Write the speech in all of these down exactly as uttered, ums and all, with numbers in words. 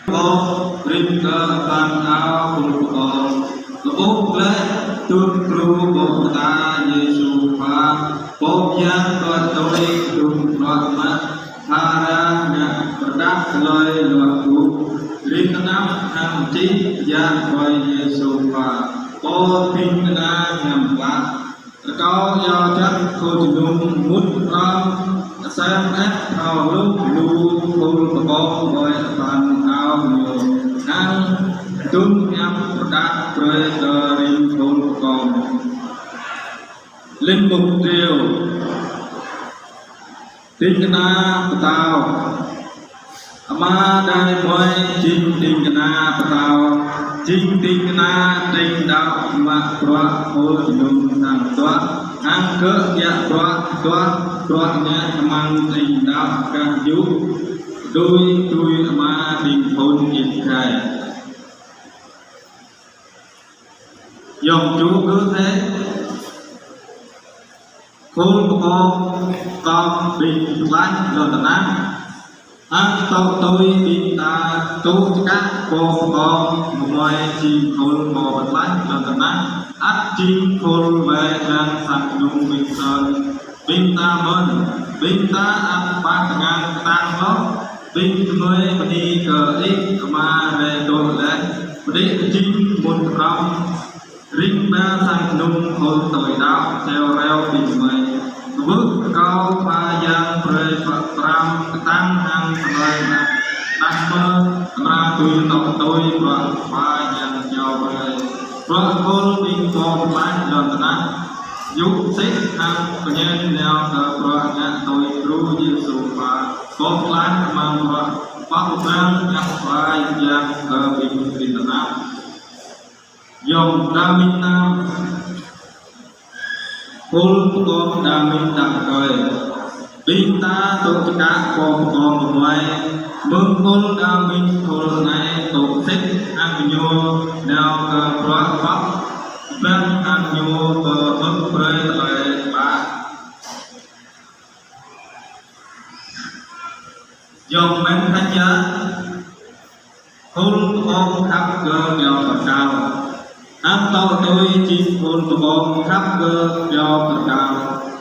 Pô rĭm kơ apăn ao khul pơkŏn. Kơkuh glaĭ tŭ kru pô pơtô Yêsu Khua, pô pơyang tơlơi tui kơdŭng bruă mă, phara ngă pơrơđah tơlơi luă gŭ, rin tơnap hăng čih jak brơi Yêsu Khua, pô ƀing kơna hiam klă. Rơkâo iâu jak khul jơnum mŭt hrŏm, asem ĕp thâo hluh lu khul pơkŏn ƀơi apăn ao ñu, hăng dŭm hiăp pơrơđah brơi kơ rĭm khul pơkŏn. Linh mục triu. Ding kơna pơtao. Ama Adai mơi jing ding kơna pơtao, jing ding kơna tring đaŏ mă bruă khul jơnum sang tuă, hăng gơ̆ kiă bruă tuă, bruă ngă amăng tring đaŏ kah yŭ, dui tui ama ƀing phŭn Israel. Yong ču gơ̆ thế. Khul pơkŏn kơ ƀing pơklaih lŏn tơnah. Hăng tŏ tui ƀing ta tŭ čơkă pô pơkŏn mơmơi jing khul pô pơklaih lŏn tơnah. Ăt jing khul wai lăng sang jơnum ƀing ta. Ƀing ta mơ̆n, ƀing ta ăt pơkơnang kơtang hloh, ƀing gơmơi bơni kơ ih, Ama rai dŏ laih, pơđĭ pơjing mŭt hrŏm, ring ba sang jơnum khul tui đaŏ, čeo reo ƀing gơmơi. Kơkuh kơ Khua Yang brơi pơtram kơtang hăng tơlơi mă, đah mơ̆ amra tui tŏ tui bruă Khua Yang jao brơi. Bruă khul ƀing pô pơklaih lŏn tơnah. Yŭ sĭt hăng pơñen nao kơ bruă ngă tui kru Yêsu Khua, pô pơklaih amăng bruă pơpă pơprang ngă Khua Yang kơ ƀing rin tơnap. Yong đa mĭn nam. Khul pơkŏn đa mĭn đah rơkơi. Ƀing ta tŭ čơkă pô pơkŏn mơmơi, mơ̆ng khul đa mĭn khul anai tŭ sĭt hăng ñu nao kơ bruă pơpă pơprang hăng ñu pơhơ̆k brơi tơlơi mă. Yong mơ̆n thánh giá. Khul pơkŏn khăp kơ pioh pơkal. Hăng tŏ tui jing khul pơkŏn khăp kơ pioh pơkal,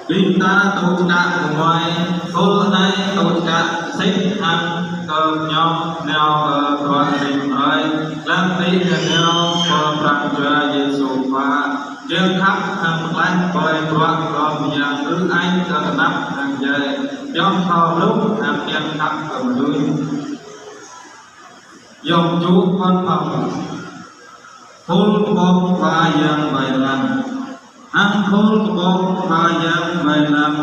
ƀing ta tŭ čơkă mơmơi, khul anai tŭ čơkă sĭt hăng kơ pơñoh nao kơ bruă rin hrơi, lăng tĭ kơ nao pơ pran jua Yêsu Khua, kiăng khăp hăng pơklaih ƀơi bruă Khua Yang ư ang kơ tơnap hăng djai, pioh thâo hluh hăng kiăng khăp kơ mơnuih. Yong ču păn păn. Khul pơkŏn Khua Yang wai lăng. Hăng khul pơkŏn Khua Yang wai lăng,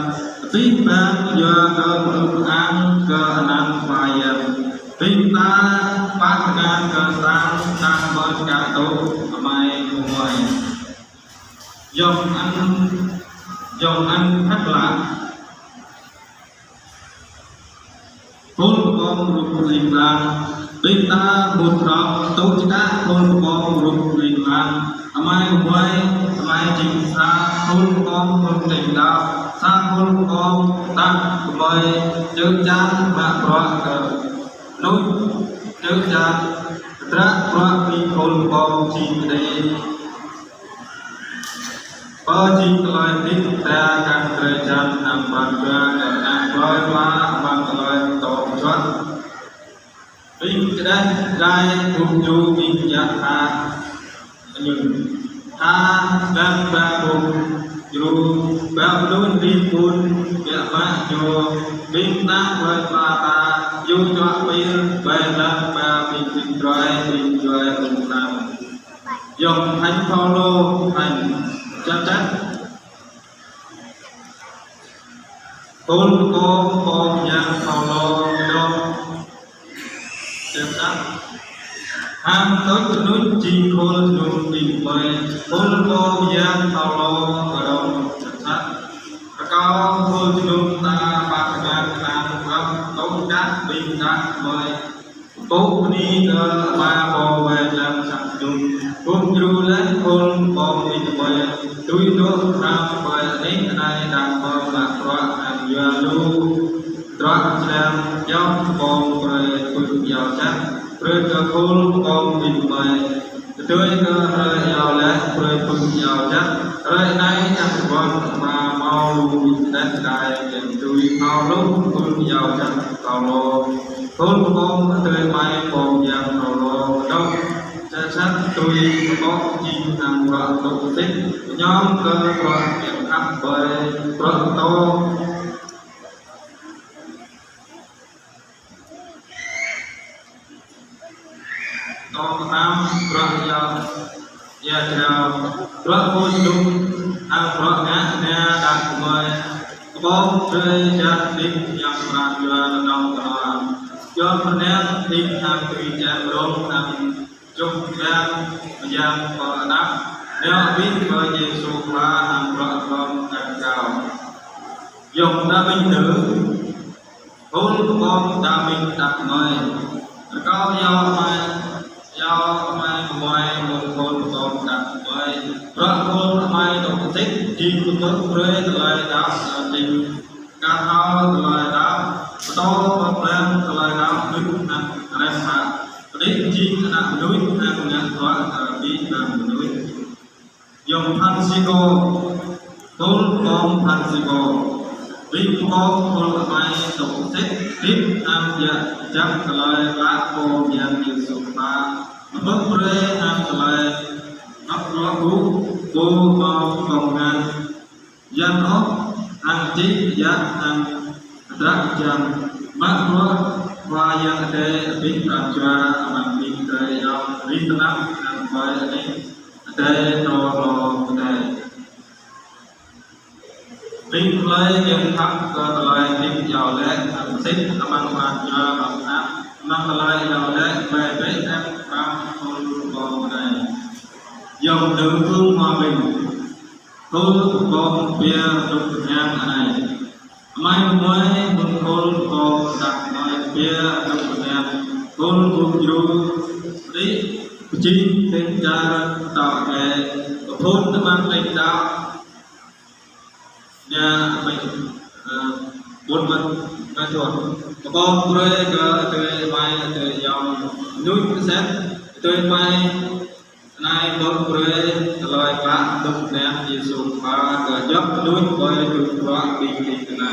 abih bang yua kơ mơnuih ang kơ anăn Khua Yang. Ƀing ta pơkơnang kơtang, tang ƀơi kơ tŭ amai mơmơi. Yong ăn, yong ăn khăp lă. Khul pơkŏn rup ling lang, ƀing ta mŭt hrŏm tŭ čơkă khul pơkŏn rup ling lang. Amai mơmơi, amai jing sa khul pơkŏn mơ̆ng tring đaŏ, sa khul pơkŏn ta gơmơi čơčan mă bruă kơ mơnuih, čơčan tơdră bruă ƀing khul pơkŏn jing kơđi. Pơ jing tơlơi hơdip ta kah drơi jan hăng pran jua kơ ană plơi pla amăng tơlơi tŏ juăt. Ƀing kơđeh drai bum djru ƀing jak tha añŭn. Tha găng ba bum djru, ba mơnuih rin pun biă mă ñu, ƀing ană plơi pla ta, yua čuă pil, ƀai lăng ba ƀing ƀing drơi, ƀing drơi ƀing tram. Yong Thánh Phaolô, Thánh chăm chắc. Khul pơkŏn pô pơyang Phaolô, Yong chăm chắc. Hăng tŭ tơnuč jing khul jơnum ƀing mơi, khul pô pơyang Phaolô, Yong chăm chắc. Rơkâo khul jơnum ta pơkơnang kơtang, tŭ čơkă ƀing đah mơi. Tŭ bơni kơ Ama pô wai lăng sang jơnum, bum djru laih khul pơkŏn ƀing mơi, tui dŏ hrăm ƀơi anih anai đah mơ̆ mă bruă hăng yua lu tơdruă čơrang, yua pơkŏn brơi pưk iâu čăk. Brơi kơ khul pơkŏm ƀing gơmơi, tơdơi kơ hrơi iâu laĭ brơi phung iâu jak, hrơi anai čang ƀuăn mă hmâo lu ƀing kơđeh kơđai kiăng tui thâo hluh phung iâu jak Paulô. Khul pơkŏm tơdơi mai pô yang Paulô dŏ čă čăt tui pơkŏm jing hăng bruă dŏ sĭt, ñom kơ bruă kiăng khăp ƀơi bruă pơtô. Tong tam bruă iâu, ia jrao, bruă pơjung, hăng bruă ngă nia đah gơmơi. Kơƀong drơi jăk ƀing yang pran jua tơdŏng kơnua. Yua pơnang ƀing hăng tui čem rông hăng čŭk yang, yang pơanăp. Nia ƀing kơ Yêsu Khua hăng bruă gom kar kao. Yong ta ƀing nư. Khul pơkŏm ta ƀing đah gơmơi. Rơkâo iâu amai, iâu amai gơmơi mơ̆ng khul pơkŏm đah gơmơi. Bruă khul amai dŏ sĭt, jing kơmư̆ brơi tơlơi đaŏ, ƀing kah hao tơlơi đaŏ, pơtô pơblang tơlơi đaŏ, mưč hăng rem mă. Pơđĭ jing ană mơnuih hăng ngă bruă kơ ƀing ană mơnuih. Yong Phanxicô, khul pơkŏm Phanxicô, ƀing pơkŏm khul amai dŏ sĭt, hơdip hăng djă̱ jăk tơlơi klă pô yang Yêsu Khua, mơ̆ng brơi hăng tơlơi mă bruă gŭ, pô hmâo kông ngăn, yang ôh, hăng čih yang hăng hơdră jăn, mă bruă Khua Yang Adai abih pran jua amăng ƀing drơi iâu, rin tơnap hăng ƀơi anih Adai truh hlâo kơdai. Ƀing hlơi kiăng khăp kơ tơlơi hơdip iâu laĭ hăng sĭt amăng pran jua ƀăng ăp, amăng tơlơi iâu laĭ ƀai bĕ ĕp pram khul pơkŏm anai. Yong nư kơng hmua ƀing, khul pơkŏm pia dŏ rơngiang anai. Amai gơmơi mơ̆ng khul pơkŏm đah gơmơi pia dŏ rơngiang, khul gum djru, rĭ, pơjing, tĕng čar, tao kĕ, pơphun tơmăn tĕng đaŏ, nia amai, ơ, ƀôn mơ̆n, mơ̆n tuan. Pơkŏm brơi kơ adơi amai adơi ayŏng, mơnuih kơset, adơi amai, anai mơ̆ng brơi tơlơi klă dŏ rơngiang Yêsu Khua kơ djŏp mơnuih ƀơi dŭm bruă ƀing ding kơna.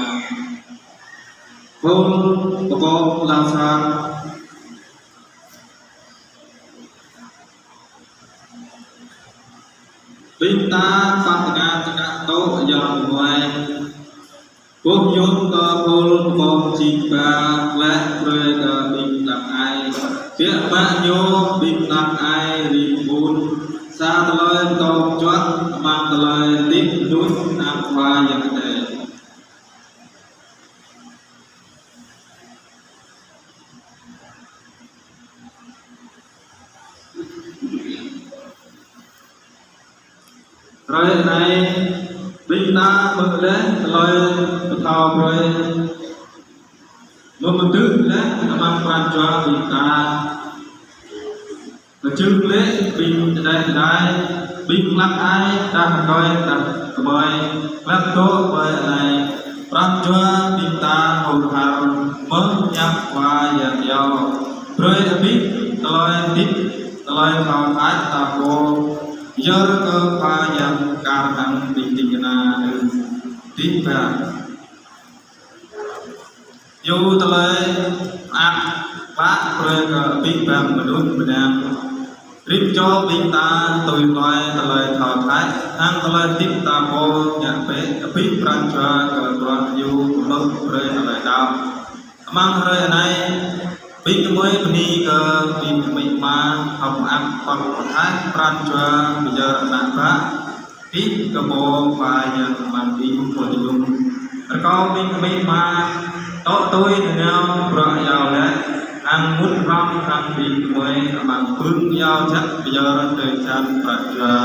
Khul pơkŏm Lasar. Ƀing ta pah tơngan čơkă tŏ yơh mơnuih. Boh yôm kơ khul pơkŏm jing ba, laĭ brơi kơ ƀing lăng ai. Biă mă ñu ƀing lăng ai rĭm ƀun. Sa tơlơi pơtô juăt amăng tơlơi hơdip mơnuih hăng Khua Yang Adai. Hrơi anai, ƀing ta hmư̆ laih tơlơi pơthâo brơi. Mơ̆ng mơdưh laih amăng pran jua ƀing ta. Pơjing lĕ ƀing čơđai čơđai, ƀing hlăk ai, đah rơkơi, đah kơmơi, hlăk dŏ ƀơi anai. Pran jua ƀing ta hur har, mơ̆ng ñăp Khua Yang iâu. Brơi abih tơlơi hơdip, tơlơi thâo thâo ta pô, yơr kơ Khua Yang kar hăng ƀing ding kơna ư. Dih ba. Yua tơlơi mơak klă brơi kơ abih bang mơnuih mơnam. Rĭm čô ƀing ta tui hluai tơlơi thâo thâo, hăng tơlơi hơdip ta pô ngă bĕ abih pran jua kơ bruă yua mơ̆ng brơi tơlơi đaŏ. Amăng hrơi anai, ƀing gơmơi bơni kơ ƀing amĭ ama hơ̆k mơak pơ̆k pơthâo pran jua pơyơr ană bă. Ih kơ pô Khua Yang amăng ƀing pô jơnum. Rơkâo ƀing amĭ ama, tŏ tui nao bruă iâu laĭ, hăng mŭt hrŏm hăng ƀing gơmơi amăng pưng iâu jak pơyơr drơi jăn pran jua.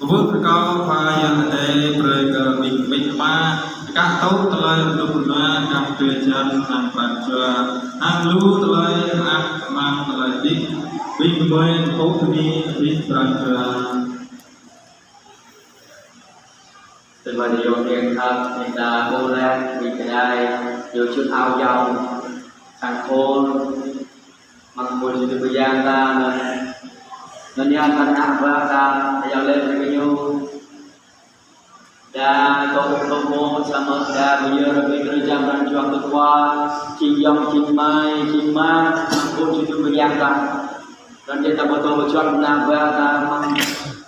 Kơkuh rơkâo Khua Yang Adai brơi kơ ƀing amĭ ama, čơkă tŏ tơlơi rơnŭk rơnua gah drơi jăn hăng pran jua, hăng lu tơlơi mơak amăng tơlơi hơdip, ƀing gơmơi pơpŭ bơni abih pran jua. Tơlơi yua kiăng khăp, ƀing ta ƀuh laih, ƀing čơđai, yua čut ao yong, sang khul. Mơ̆ng ƀơi čư̆ tui mơyang ta anŭn, anŭn yơh ta ană bă ta, ta iâu laĭ brơi kơ ñu. Đa tŏ tŏ mơ̆ samơ̆ đa bơyơr rơbit rơjăm pran jua tơkua, jing ayŏng, jing amai, jing ama, mơ̆ng ƀơi čư̆ tui mơyang ta. Anŭn yơh ta pơtô pơjuăt ană bă ta mơ̆ng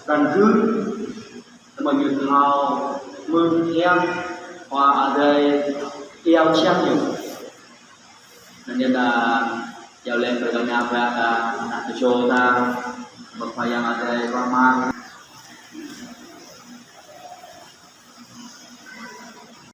pran gưt, tơma ñu thâo mơ̆ng hiam, Khua Adai iâu čang ñu. Anŭn yơh ta iâu laĭ brơi kơ ană bă ta, ană tơčô ta, mơ̆ng Khua Yang Adai Ama.